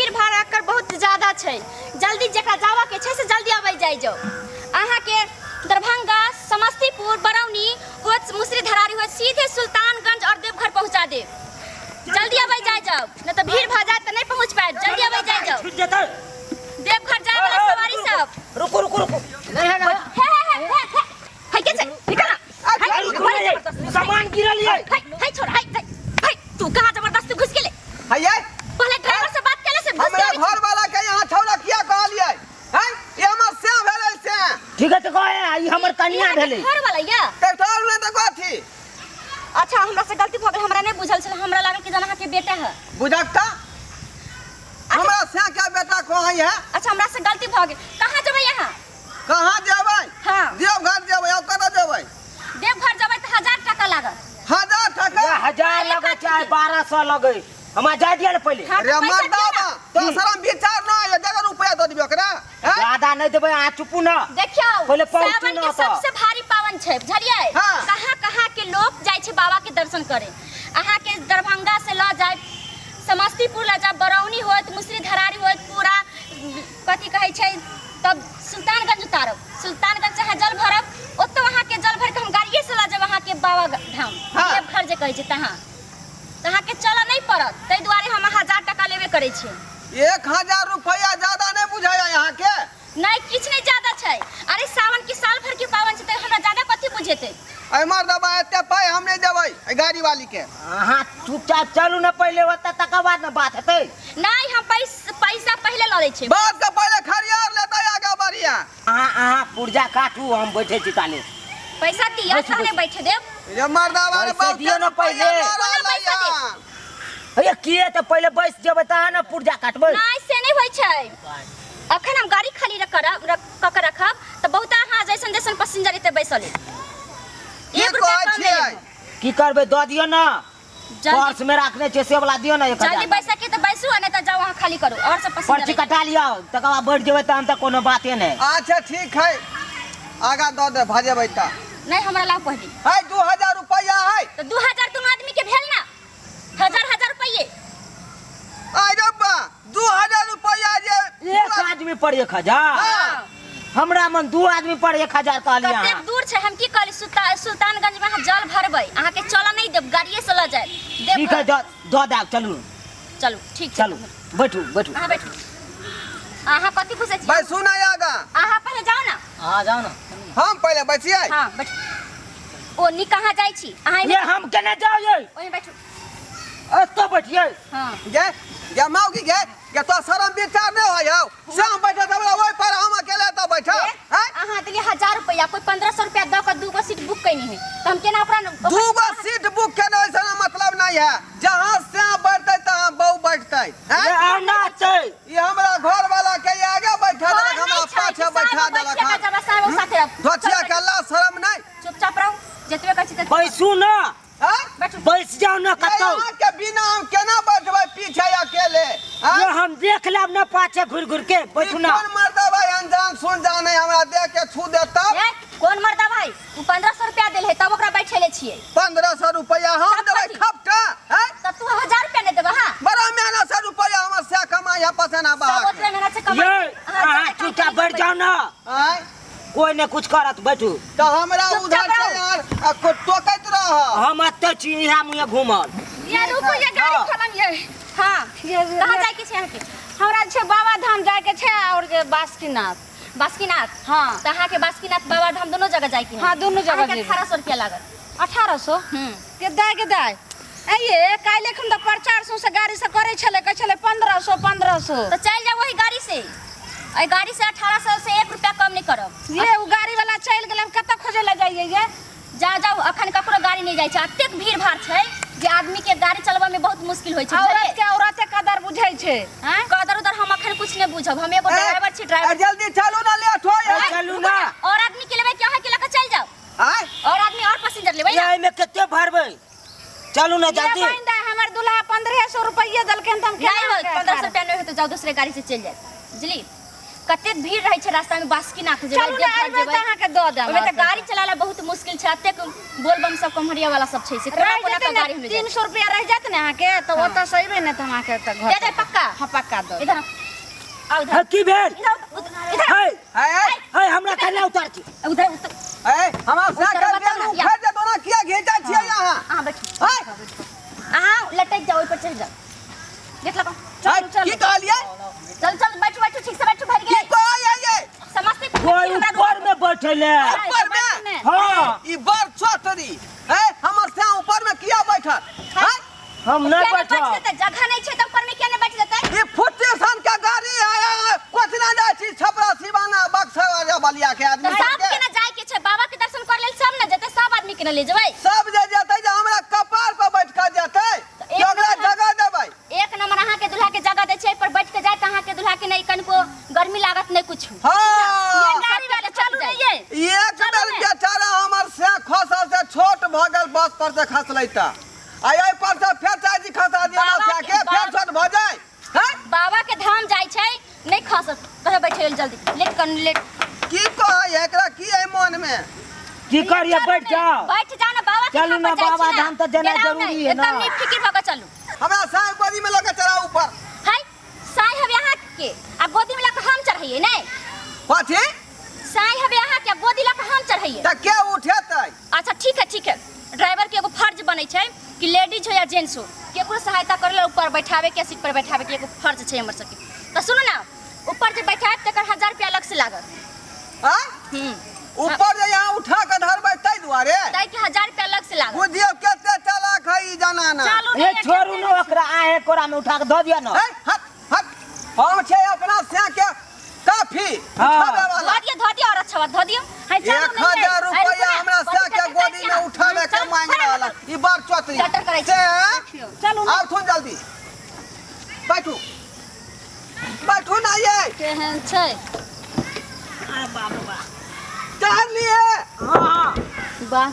भीड़ भाड़ एकर बहुत ज्यादा छै। जल्दी जकरा जाबऽ के छै से जल्दी अबै जाइ जाउ। अहाँके दरभंगा, समस्तीपुर, बरौनी होइत मुसरी धरारी होइत सीधे सुल्तानगंज और देवघर पहुँचा देब। जल्दी अबै जाइ जाउ, नहि तऽ भीड़ भऽ जायत तऽ नहि पहुँच पायब। जल्दी अबै जाइ जाउ। छूट जेतै। देवघर जाय वाला सवारी सब। रुकू रुकू रुकू। हे हे हे हे हे हे के छै? निकल ना। हे, रुकू ने ये, सामान गिरल ये। हे हे छोड़, हे हे हे तू कहाँ जबरदस्ती घुस गेले? हैये पहले ड्राइवर से बात केले से घुस हमरा गेले। घर वाला के यहाँ छौड़ा किया कहलियै हैं? ई हमर से भेलै से। ठीक है तो कहे ई हमर कनिया भेलै। घर वाला या ट्रैक्टर ने तऽ कथी? अच्छा, हमरा से गलती भऽ गेल, हमरा नहीं बुझल छल, हमरा लागल कि जना अहाँके बेटा है। बुझक तऽ हमरा से के बेटा कहै है। अच्छा, हमरा से गलती भऽ गेल। कहाँ जेबै अहाँ? कहाँ जेबै? हाँ। देवघर जेबै, और कतऽ जेबै? देवघर जेबै तऽ 1000 टका लागत। 1000 टका? ये 1000 लगे चाहे 1200 लगे, हमरा जाय दिया ने पहिले। हाँ, रे तऽ पैसा मर्दाबा, दिअ ना। तो शरम विचार न आयो, जगह रुपया दऽ दियौ ओकरा, हैं? ज्यादा नहीं देबै, अहाँ चुपू ना। देखियौ, पहिले पहुँचू सावन ना के ओतऽ। सबसे भारी पावन छै, बुझलियै? हाँ। कहाँ कहाँ के लोग जाइ छै बाबा के दर्शन करे। अहाँ के दरभंगा से लऽ जाय, समस्तीपुर लऽ जाय, बरौनी होत, मुसरी धरारी होत, पूरा कथी कहै छै, तब सुल्तानगंज उतारब, सुल्तानगंज से अहाँ जल भरब, ओतौ अहाँके जल भरि कऽ हम गाड़िए से लऽ जायब अहाँके बाबा धाम। हाँ। देवघर जे कहै छै तहाँ, तऽ अहाँके चलऽ नहि पड़त, ताहि दुआरे हम 1000 टका लेबे करै छी। 1000 रुपया ज्यादा नहीं बुझाया यहाँ के? नहीं, किछु नहीं ज्यादा छै। अरे सावन के साल भर के पावन छै, तऽ हमरा ज्यादा कथी बुझेतै? अरे मर्दबा, एते पाइ हम नहीं देबै एहि गाड़ी वाली के। अहाँ चुपचाप चलू ने पहिले ओतऽ, तकर बाद ने बात हेतै। नहीं, हम पैसा पहिले लऽ लै छियै। बात के पहिले खरियार लेतै आगा बढ़िया। अहाँ पुर्जा काटू, हम बैठे छी ताले। पैसा दिअ, बैसू, तहने बैसू। बैठे देब। रे मर्दबा, रे पैसा बहुत दियौ ने पहिले। रुपैया लऽ कोना रहलै पैसा देब? हँ। अरे किए तऽ पहिले बैस जेबै तहन ने पुर्जा काटबै। नहीं, से नहीं होइ छै। अखन हम गाड़ी खाली कऽ के रखब तऽ बहुत अहाँ जैसन जैसन पैसेंजर एतै बैसल। की एक रुपया कहै कम नहि छियै? लेब। की करबै, दऽ दियौ ने। जल्दी। पर्स में राखने छियै से वाला दियौ ने एक जल्दी हजार। बैसके के तऽ बैसू, आ नहि तऽ जाउ अहाँ खाली करू और सब पैसेंजर। पर्ची कटा लिअ, तकर बाद बैठ जेबै तहन तऽ कोनो बाते नहि। अच्छा ठीक है, आगा दऽ दे, भजेबै तऽ। नहीं, हमरा लाउ पहिले। है 2000 रुपया है। तऽ 2000 दुनू आदमी के भेल ना, हजार हजार रुपये। आइ रे बा, 2000 रुपया जे एक आदमी पर 1000? हाँ। हमरा मन 2 आदमी पर 1000 कहलियै कतेक अहाँ। दूर छै, हम की कहली, सुल्तानगंज में अहाँ जल भरबै, अहाँके चलऽ नहि देब, गाड़िए से लऽ जायब। देब। ठीक है, दऽ देब, चलू। चलू, ठीक छै। चलू, बैठू बैठू। अहाँ बैठू। अहाँ कथी पूछै छी? बैसू ना आगा। अहाँ पहिले जाउ ना। अहाँ जाउ ना। हम पहिले बैसियै? हाँ, बैठू। ओ नी कहाँ जाइ छी अहाँ? ये हम केने जाउ यै? ओहिमे बैठू। एतऽ बैठियै। हाँ। गे गे मौगी, गे गे, तो शरम विचार नहीं होय हौ? से हम बैठे हमरा ओहि पर, हम अकेले तो बैठब। ए, हैं? अहाँ देलियै 1000 रुपया, कोई 1500 रुपया दऽ कऽ 2 गो सीट बुक कैनी है, तऽ हम केना ओकरा 2 गो सीट बुक केने ऐसा मतलब नहीं है, जहाँ से बैठते तहाँ बहु बैठते हैं? ये आना छै। ये हमरा घर वाला के आगे बैठा घर देलक, हमरा नहि छै, पाछे कि बैठा साहब देलक। बैठिए कऽ जब साहब साथे रहब। धोतिया चल, के अल्लाह शरम नहीं। चुपचाप रहू, जतबे कहै छी ततबे। बैसू ना। हैं? बैठू। बैस जाओ ना ये कतौ। यहाँ के बिना हम केना बैठबै पीछे अकेले? हैं? ये हम देख लेब ना पाछे घुर घुर के, बैठू ना। कोन मर्दा भाई, अनजान सुन जाने हमरा देख के छू देता। ए, कोन मर्दा भाई? उ 1500 रुपया देल है तब ओकरा बैठेले छियै। 1500 रुपया हम तब देबै कथी? खपटा, हैं? तब तू 1000 रुपया नहीं देबह? हाँ। बड़ा मेहनत से रुपया हमर से कमाई है, पसेना बहा सब के। ओतबे मेहनत से कमाई। ये अहाँ अहाँ जाके काम चुपचाप करी बैठ जाओ ना। आँय? कोई ने कुछ करत, बैठू। तऽ हमरा चुपचाप उधर से रहू। यार आ को टोकैत रह। हम एते छी इहा मुँहे घूमल। ये रुकू, ये गाड़ी हाँ। खोलम ये। हाँ, कहाँ जाय के छै अहाँके? हमरा छै बाबा धाम जाय के छै और जे बासुकीनाथ। बासुकीनाथ? हाँ। तऽ अहाँके बासुकीनाथ बाबा धाम दोनो जगह जाय के है? हाँ, दोनो जगह अहाँके जेबै। 1800 रुपया लागत। 1800? हम्म। के दाय के दाय, ऐ काल्हि एखन तऽ प्रचार सौंसे गाड़ी से करै छलै, कहै छलै 1500 1500। तऽ चलि जाउ ओहि गाड़ी से, एहि गाड़ी से 1800 से 1 रुपया कम नहि करब। ये ओ गाड़ी वाला चलि गेलै, हम कतऽ खोजै लए जाइए ये? जा जाउ, अखन ककरो गाड़ी नहि जाइ छै, एतेक भीड़ भाड़ छै जे आदमी के गाड़ी चलबऽ में बहुत मुश्किल होइ छै। औरत बुझलियै? के औरते कदर बुझै छै। आँय? कदर उदर हम अखन कुछ नहि बुझब, हम एगो ड्राइवर छी, ड्राइवर। ए, जल्दी चलू ना, लेट होय। ए, चलू ना। और आदमी के लेबै कि अहाँ के लऽ कऽ चलि जाउ? आँय? और आदमी और पैसेंजर लेबै ना? ये एहिमे कते भरबै? चलू ना ये जल्दी। बहिन दाय, हमर दूल्हा 1500 रुपये देलखिन तऽ हम केना नहीं होत, के 1500 अठारह? रुपया नहीं होत, जाओ दूसरे गाड़ी से चल जाए। बुझली? कतेक भीड़ रहै छै रास्ता में, बासुकीनाथ जेबै, चलू ना, देवघर अयबै जेबै। तऽ अहाँके दऽ देब। ओहिमे तऽ गाड़ी चलाला बहुत मुश्किल छै, एतेक बोलबम सब कमहरिया वाला सब छै से कोना रहि कोना जेतै के गाड़ी ने हम 300 रुपया रहि जायत ने अहाँके, तऽ ओतऽ से अयबै ने तऽ हम अहाँके तऽ घर दे दे पक्का? हाँ, पक्का। धक्का दो इधर आओ। आओ इधर है की भेल इधर आओ, इधर आओ। है है है हमरा कन्या उतार छी उधर उतर है हमरा से उतरबा कर तब ना, देलू उखड़ दे दोना किया घींचा छियै यहाँ अहाँ बैठू है अहाँ लटक जाओ ओहि पर चढ़ि जाओ देख लगाओ है, चलू चलू की कहलियै चल चल बैठू बैठू ठीक से बैठू भरि की गेलै कहलियै ये समस्तीपुर कोई ऊपर में बैठले ऊपर में? हाँ ई बड़ चोटरी है हमर से ऊपर में किया बैठल है हम नहीं बैठब बैठ जगह नहीं छै तऽ ऊपर में किया नहीं बैठ जेतै ई फुट्टी सन के गाड़ी है कोतना जाइ छी छपरा सिवाना बक्सर बलिया के आदमी तऽ सब के ना जाय के छै बाबा के दर्शन कर लेल सब ना जेतै सब आदमी के ना ले जेबै सब जे जेतै जे हमरा कपार पर बैठ के जेतै एक कि ओकरा नंबर- जगह देबै एक नंबर अहाँ के दूल्हा के जगह दै छै पर बैठ के जाय तऽ अहाँ के दूल्हा के नहीं कनिको गर्मी लागत नहीं कुछ हाँ गाड़ी वाला चलू नहीं ये एक बेर बेचारा हमर से खसल से छोट भऽ गेल बस पर से खसलै तऽ आ एहि पर से फेर चाची खसा दिया बाबा से के- के फेर बाबा- छोट भऽ जाय हैं बाबा के धाम जाय छै नहीं खसत कहे बैठे लेल जल्दी लेट कन लेट की कहै एकरा की है मन में की करिए बैठ जाओ बैठ जाओ ना बाबा के चलू धाम ना, पर जाइ बाबा छी ना। धाम तऽ जेनाइ डराउ जरूरी नहि, है ना। एकदम नी फिकिर भऽ के चलू हमरा साँझ गोदी में लऽ के चढ़ा ऊपर हाय साई हवे अहाँ के आ गोदी में लऽ के हम चढ़ैये नहीं कथी साई हवे अहाँ के आ गोदी लऽ के हम चढ़ैये तऽ के उठेतै अच्छा ठीक है ठीक है ड्राइवर के एगो फर्ज बनै छै कि लेडीज हो या जेंट्स हो केकरो सहायता करे ला ऊपर बैठावे के सीट पर बैठावे के एगो फर्ज छै हमर सबके तऽ सुनू ना ऊपर जे बैठायब तकर 1000 रुपया अलग से लागत आँय हम्म ऊपर जे यहाँ उठा के धरबै ताहि दुआरे ताहि के 1000 रुपया अलग से लागत बुझियौ कते चालाक है ई जनाना चलू ए छोड़ू न ओकरा आहे कोरा में उठा के धऽ दिया न है हट हट हम छै अपना से के काफी हाँ। उठावे वाला धऽ दियौ धऽ दियौ और अच्छा बात धऽ दियौ हाय चलू एक नहीं हजार रुपया हमरा से के गोदी में उठावे के मांग रहल है। ई बड़ चोतरी टटर करै से चलू नहीं आउथुन जल्दी बैठू बैठू ना ये केहन छै चढ़ लिए हाँ हाँ वाह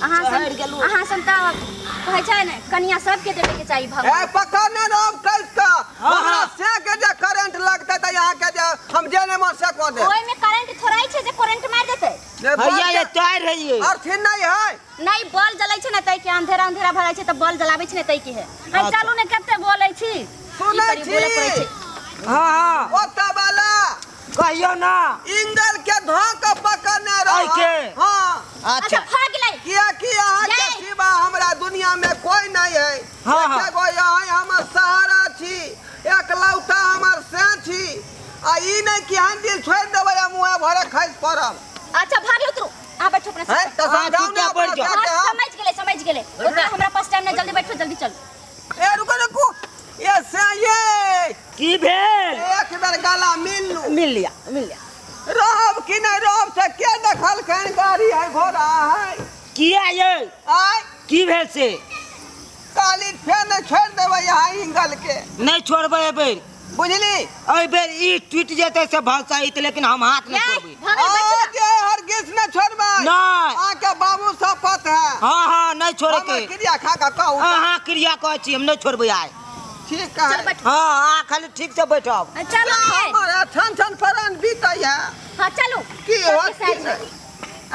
अहाँ चढ़ि सन गेलहुँ। अहाँ सन तऽ कहै छै ने कनिया सबके देबे के चाही ए भगवान पकड़ने रहब कस का हाँ, हमरा हाँ। से के जे करंट लगतै तऽ यहाँ के जे हम जे नहि मन से कऽ देब ओहिमे करंट थोड़ा छै जे करंट मारि देतै ने भैया ये बड़ टायर है ये अर्थिन नहीं है नहीं बॉल जलै छै ने तै के अंधेरा अंधेरा भरै छै तऽ बॉल जलाबै छै ने तै के है हाय चलू ने कते बोलै छी सुनै की करी, बोलऽ पड़ै छी छै। हाँ हाँ ओतऽ वाला कहियो ना इंगल के धो के पकड़ने रह एहि के? हाँ अच्छा अच्छा भऽ गेलै कियाकि अहाँ के जय। सिवा हमरा दुनिया में कोई नहीं है हाँ, हाँ। एके गो यहाँ हमर सहारा छी एकलौता हमर से छी आ ई नहीं कि हम दिल छोड़ देबै आ मुँह भरे खसि पड़ब अच्छा भाग उतरू अहाँ बैठो अपना हैं सीट पर। तऽ हाँ, समझाउ ने चुपचाप अपना बैठ जाओ। से के हाँ, हम। समझ गेलै समझ गेलै ओतना हमरा पास टाइम नहीं जल्दी बैठो जल्दी चलू ए रुको रुको ये से ये की भेल एक बेर गला मिल लू मिल लिया मिल लिया रहब कि नहीं रहब से के देखलखिन गाड़ी है घोड़ा है किया ये आय की भेल से काली फेर नहीं छोड़ देबै यहाँ इंगल के नहीं छोड़बै एहि बेर बुझली एहि बेर ई टूटि जेतै से भसैत लेकिन हम हाथ नहीं छोड़बै भऽ गेलै बैठो आ जे हरगिज नहीं छोड़बै नहीं अहाँके बाबू शपथ है हाँ हाँ नहीं छोड़े हमर के क्रिया खा के कहू अहाँ क्रिया कहै छी हम नहीं छोड़बै आइ ठीक है चल बैठो हाँ अहाँ खाली ठीक से बैठब चलू नहीं हमर छन छन फरन बीतै है हाँ चलू की सबके होत साथ की छै। नहीं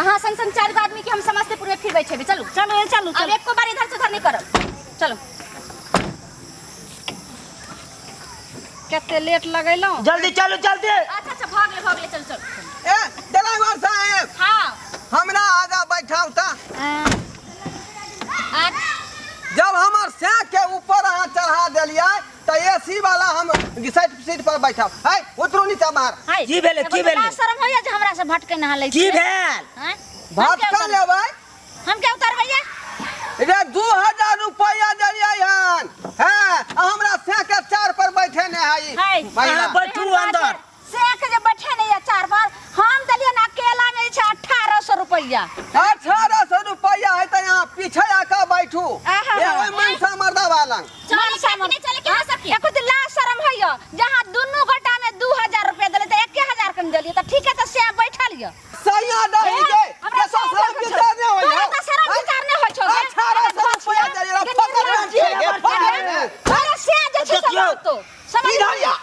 अहाँ सन सन चारि गो आदमी के हम समस्तीपुर में फिर बैठेबै चलू चलू ए, चलू अब चलू एको बार इधर से उधर नहीं करब चलू कते लेट लगेलहुँ जल्दी चलू जल्दी अच्छा अच्छा भऽ गेलै भऽ गेलै चलू चलू ए ड्राइवर साहेब हाँ हमरा आगा बैठाउ तऽ आ जब हमर से के ऊपर अहाँ चढ़ा देलियै तऽ एसी वाला हम साइड सीट पर बैठाउ है उतरू नीचा बाहर हाय की भेलै, की भेलै? बड़ा शरम होइया जे हमरा से भटके नहा लै की छियै भेल आँय? भटका लेबै हम क्या उतारबै रे 2000 रुपया देलियै हन हैं आ हमरा से के चार पर बैठे ने है ई है। महिला। अहाँ बैठू अंदर सेक जे बैठे नहीं है चार बार हम देलियै ने अकेला में छै 1800 रुपया 1800 रुपया है तऽ यहाँ पीछे आके बैठू आहा। ए ओहि मनसा मर्दा वाला चले के कि नहीं चले के अहाँ सबके एको दिन लाज शरम होइयो जहाँ दुनू गोटा में 2000 रुपया देलियै तऽ 1000 के देलियै तऽ ठीक है तऽ से बैठल यऽ सैया दही के हमरा के शरम विचार नहि होइयो तोरा तऽ शरम विचार नहि होइ छौ गे। 1800 रुपया देलियै फकड़ में छै गे फकड़ में तोरा से जे छै से देखियौ। रहतो। समझ इधर या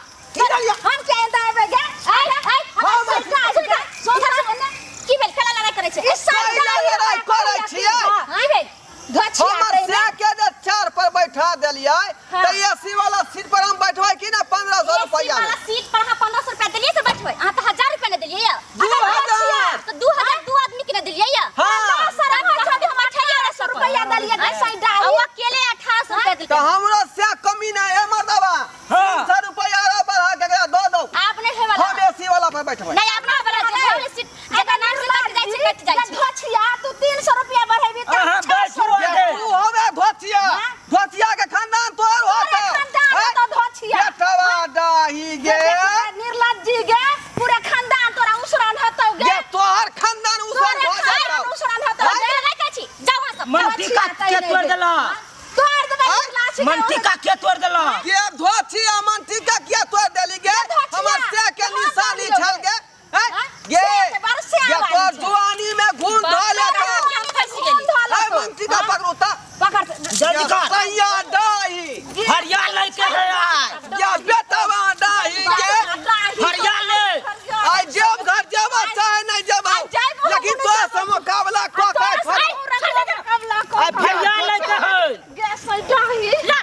इधर या हम के एता एबै गे आइ आइ हाँ, हमरा सुन सुन सुन सुन की भेल खेला लड़ाइ करै छै ई सब कैला लड़ाइ करै छियै? की भेल धोछिया हमर से के जे चार पर बैठा देलियै हाँ। तऽ एसी वाला सीट पर हम बैठबै कि ना 1500 एसी रुपया बैठबै। नहीं अपना वाला जे भले सीट जकर नाम से कट जाइ छै, कट जाइ छै। धोछिया, तू 300 रुपया बढ़ेबी त अहाँ बैठू ये आगे। तू होबे धोतिया, धोतिया के खानदान तोहर होत। तोरे खानदान होतो धोछिया। बेटवा डाही गे। निर्लज्जी गे, पूरा खानदान तोरा उसरन होतौ गे। ये तोहर खानदान उसर तोरे हो खानदान जातौ। उसरन होतौ गे। नहीं कहै छी, जाउ अहाँ सब। मंटिका के तोड़ देला? तोड़ देबै आँय? निर्लज्जी के। मंटिका के तोड़ देला? के धोतिया मंटिका किया तोड़ देली गे? धोतिया? हमर से के कहाँ निशानी तोड़ छल गे। हैं? आँय? गे। से के बड़ से ये आवाज तोर छै। जुआनी में घून धो लेतो। हम फंसि गेली। ऐ मंटिका पकड़ू ता। पकड़। जल्दी कर। सैया डाही। हरिया लैके है आय। या बेटवा डाही गे। हरिया ले। आई जेब घर जेब चाहे नहीं जेब, जायब हम लेकिन नहीं तो जेब। से मुकाबला को तोरा के से मुकाबला को आय फरिया लैके है। गे सैया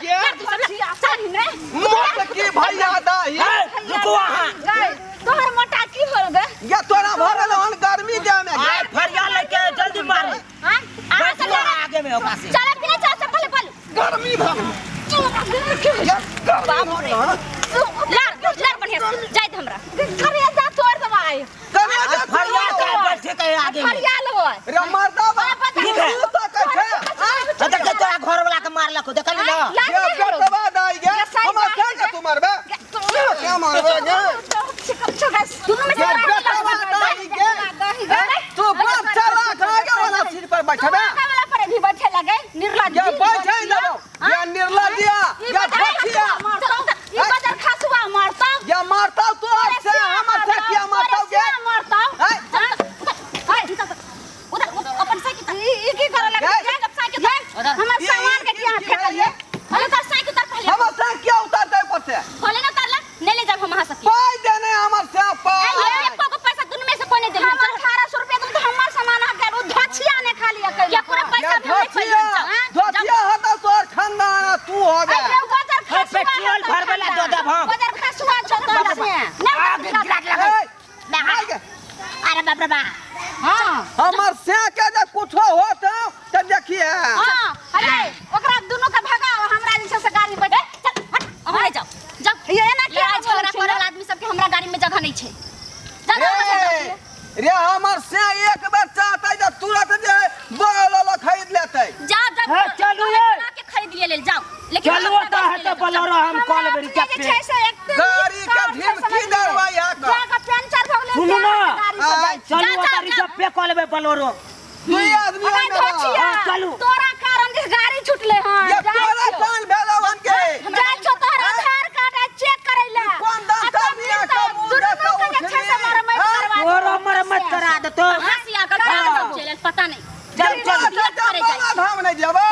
गे। धोछिया सही ने। मोट की भैया डाही। ए, रुको अहाँ। गए तोहर मोटा की होल गे? ये तोरा भर गेल हन गर्मी देह में। आय फरिया लैके है, जल्दी मारू। हाँ? अहाँ सब बैठू अहाँ आगे में ओकरा से। चलब कि नहीं चलब? सब पहले बोलू। गर्मी भर ये गर्मी भर हन। लड़ लड़ बढ़िया से, जाइत हमरा। घरे जा, तोड़ देबै। कने आय जा फरिया के बैठे के आगे में। फरिया लो। रे मर्दा बा। ठीक है। तू तो कहै छै। आ देख, तोरा घर वाला के मारलक, देखली ना? ये बेटवा डाही गे, हमर से के तू मारबे? क्या मारबे गे? दुनू में से ये लड़ाई बेटवा डाही गे, तू बाप चला आगे वाला सीट पर बैठबे। वाला पर भी बैठे लगे निर्लज्जी। ये बैठे देबो। ये निर्लज्जिया, ये धोतिया। ई बजर खसुआ मारतौ। ये मारतौ तू से, हमर से किया मारतौ गे? मारतौ। हैं? उधर अपन साइकिल। ई की करे लगे? गए। साइकिल उधर। हमर ई- सामान के ई- किया ई- फेकलिए? उधर साइकिल उतर पहले। हमर से किया उतारतै ऊपर से? पहले ना उतारला, नहीं ले जाब हम अहाँ सबके। पाइ देने हमर से पाइ। एको गो पैसा दुनू में से कोई नहीं देब। हमर 1800 रुपया तुम तो हमर सामान आ गेल, उ धोछिया ने खाली अकेले। क्या पूरा पैसा ये भी नहीं धोतिया, धोतिया होतौ तोहर खानदान आ तू होबे। अरे बजर हे, खसुआ पेट्रोल होतौ। भरबै ला दऽ देब हम। बजर खसुआ छौ तोरा से। आगे गिरा के लगै। ए, आइ गे। अरे बाप रे बाप। हां। हमर से के जे कुछो होत त देखिए। हां, अरे ओकरा दुनू के भगाओ, हमरा जे छै से गाड़ी बैठे। चल हट, अहाँ नहीं जाओ, जाओ। ये एना किया लड़ाई बोलै झगड़ा छै? करल आदमी सबके हमरा गाड़ी में जगह नहीं छै। जा, जा, जा, जा। ए, रे हमर से एक बेर चाहतै जे तुरंत जे बगल वाला खरीद लेतै। जाओ जाओ। हे, चलू ये। के खरीद लिए लेल जाओ, लेकिन चलू हमरा तऽ गाड़ी हेतै ले जाओ। बोलेरो, हम कऽ लेबै अपने रिजर्व जे पे। छै से एक गाड़ी के धमकी देबै यहाँ के। जाके पंचर भऽ गेलै। सुनू ना। गाड़ी से जाइ। चलू जा, जा, ओतऽ जा। रिजर्व पे कऽ लेबै बोलेरो। दुई आदमी अरे ओहिमे रह। धोछिया, हाँ, चलू। तोरा कारण के गाड़ी छुटले हन। ये जाइ तोरा छियौ। कान भेलौ हन के? जाइ छौ तोहर आधार कार्ड आ चेक करै ला। कोन डॉक्टर मियाँ के मुँह दुनू देख कऽ के जे छै से उठली? मरम्मत हाँ? करवा तोरो मरम्मत करा देतौ। हँसी आकर सब चलि आयल, पता नहीं। चल चल। तीर्थ करे जाइ बाबा धाम नहीं जेबै।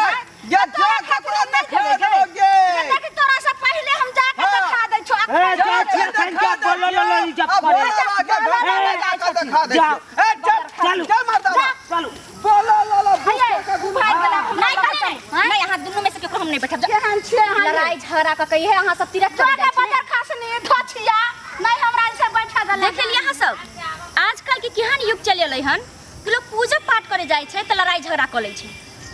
ये जा ककरो नहीं खा देबो गे। देख, तोरा से पहिले हम जाके हाँ। देखा दै छौ। ए, जा छियै एखन जा बोलेरो लऽ रिजर्व अब करे। भोला के घर में जाके देखा दै जाओ। छियौ। ए, चल, चलू। चल मर्दाबा। चलू। बोला ला ला हये, भागि गेलै। नहीं नहीं नहीं नहीं, अहाँ दुनू में से केकरो हम नहीं बैठब। जा। केहन छियै अहाँ? लड़ाई झगड़ा कऽ कहिए अहाँ सब तीर्थ करे तोरा जाइ छी। बजर खसनी धोछिया नहीं हमरा से बैठा देले। देख लेलियै अहाँ सब, आजकल के केहन युग चलि एलै हन कि लोग पूजा पाठ करे जाइ छै तऽ लड़ाई झगड़ा कऽ लै छै।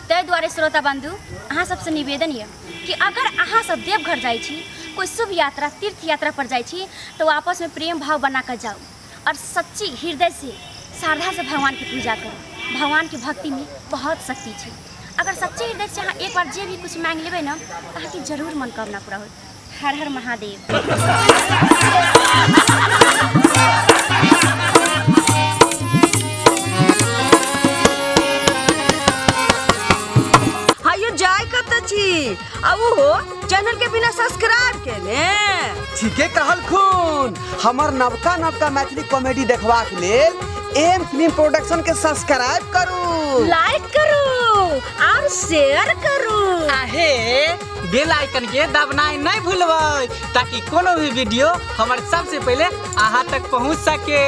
ताहि दुआरे श्रोता बंधु, अहाँ सबसँ निवेदन यऽ कि अगर अहाँ सब देवघर जाइ छी, कोइ शुभ यात्रा तीर्थ यात्रा पर जाइ छी, तऽ आपसमे प्रेम भाव बना कऽ जाउ और सच्ची हृदय से श्रद्धा से भगवान के पूजा करू। भगवान के भक्ति में बहुत शक्ति छै। अगर सच्चे हृदय से अहाँ एक बार जे भी कुछ मांगि लेबै ने, तऽ अहाँके जरूर मनोकामना पूरा होत। हर हर महादेव। हायो, जाय कतऽ छी आ ओहो चैनल के बिना सब्सक्राइब केने? ठीके कहलखुन। हमर नवका नवका मैथिली कॉमेडी देखबाक लेल एम फिल्म प्रोडक्शन के सब्सक्राइब करू, लाइक करू और शेयर करू। आहे बेल आइकन के दबनाइ नहि भूलबै, ताकि कोनो भी वीडियो हमर सबसे पहिले अहाँ तक पहुँच सके।